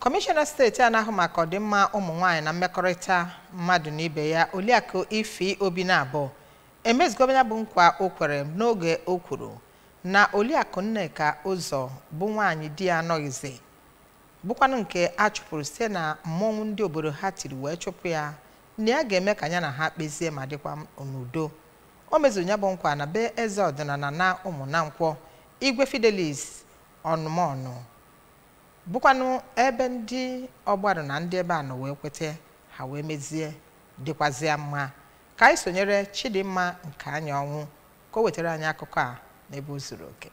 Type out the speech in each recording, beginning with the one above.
Kọmishọna steeti a na-ahụ maka ọdịmma ụmụ nwaanyị na mmekọrịta mmadụ na ibe ya, Oliakụ Ify Obinabo, emezugo ya bụ nkwa o kwere n'oge o kwuru na Oliakụ Nneka Ụzọ bụ nwaanyị di ya anọghịzi, bụkwanụ nke a chụpụrụ site na mmọnwụ ndị obodo ha tiri wee chụpụ ya, na ya ga-eme ka ya na ha kpezie ma dịkwa n'udo. O mezuru ya bụ nkwa na be eze ọdịnala na Ụmụnankwọ, Igwe Fidelis Ọnụmọnụ, bụkwanụ ebe ndị ọgbarụ na ndị ebe a nọ wee kweta ha wee mezie dịkwazịa mma. Ka anyị sonyere Chidimma nke anya ọnwụ ka o wetara anyị akụkọ a n'ebe o zuru oke.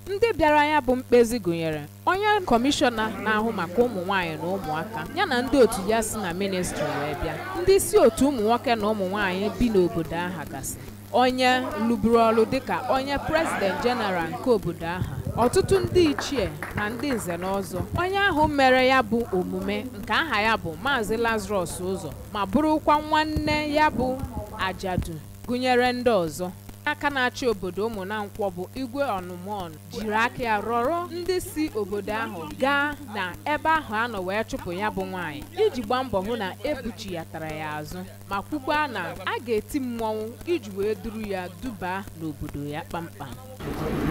Ndị bịara ya bụ mkpezi gụnyere onye kọmishọna na-ahụ maka ụmụ nwaanyị na ụmụaka ya na ndị otu ya si na ministri wee bịa, ndị isi otu ụmụ nwoke na ụmụ nwaanyị bi n'obodo aha gasị, onye lụburu ọrụ dịka onye prezident jeneral nke obodo aha, ọtụtụ ndị ichie na ndị nze na ọzọ. Onye ahụ mere ya bụ omume nke aha ya bụ Maazị Lazarus Ụzọ ma bụrụkwa nwanne ya bụ ajadu gụnyere ndị ọzọ. Aka na-achị obodo Ụmụnankwọ bụ Igwe Ọnụmọnụ jiri aka ya rọrọ ndị si obodo ahụ gaa na ebe ahụ a nọ wee chụpụ ya bụ nwaanyị iji gbaa mbọ hụ na ebuchighatara ya azụ, ma kwukwa na a ga-eti mmọnwụ iji wee duru ya duba n'obodo ya kpamkpam.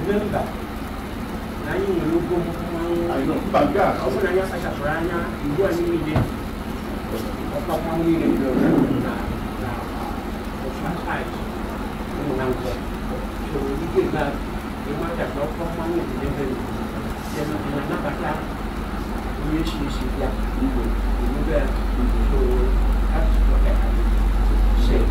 Remember na anyị nwere ogo mmanwụ, ọ bụrụ na anyị asachapụrụ anya igbu anyị niile, ọkwa mmanwụ niile na na Ụmụnankwọ. So ike na ịmata na ọkwa mmanwụ dị n'ebe na-anabata onye si esi bịa emebe ya. So that's what I have to say.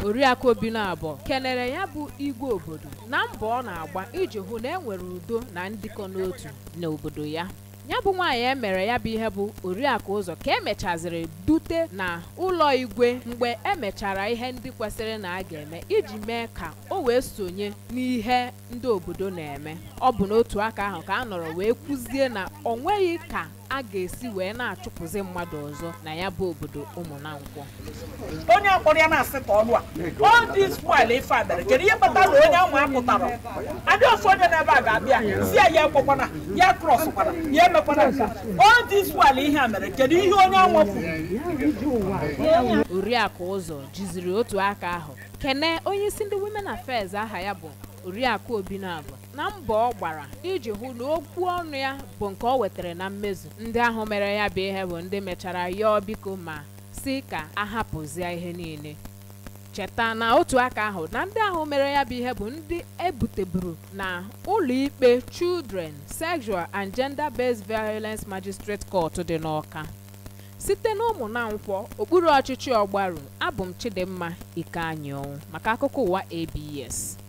Oriakụ Obinabo kenere ya bụ igwe obodo na mbọ ọ na-agba iji hụ na e nwere udo na ndịkọ n'otu n'obodo ya. Ya bụ nwaanyị e mere ya bụ ihe bụ Oriakụ Ụzọ ka emechaziri dute na ụlọ igwe mgbe emechara ihe ndị kwesịrị na a ga-eme iji mee ka o wee sonye n'ihe ndị obodo na-eme. Ọ bụ n'otu aka ahụ ka a nọrọ wee kwuzie na ọ nweghị ka a ga-esi wee na-achụpụzi mmadụ ọzọ na ya bụ obodo Ụmụnankwọ. Onye akpọrọ ya na-asị ka ọlụ a all this while ife a mere, kedu ihe kpatara na onye ahụ apụtara adị ofu onye n'ebe a ga-abịa si ya ya ekpọkwana ya krọs kwana ya emekwana nka all this while ihe a mere, kedu ihe onye ahụ kwuru? Oriakụ Ụzọ jiziri otu aka ahụ kene onye isi ndị Women Affairs aha ya bụ Oriakụ Obinabo na mbọ ọ gbara iji hụ na okwu ọnụ ya bụ nke ọ wetara na mmezu. Ndị ahụ mere ya bụ ihe bụ ndị mechara yọọ biko ma si ka a hapụzie ihe niile. Cheta na otu aka ahụ na ndị ahụ mere ya bụ ihe bụ ndị ebuteburu na ụlọikpe Children, Sexual and Gender-Based Violence Magistrate Court dị n'Awka. Site n'Ụmụnankwọ, okpuru ọchịchị Ọgbaru, abụ m Chidimma Ikeanyịọnwụ maka akụkọ ụwa ABS.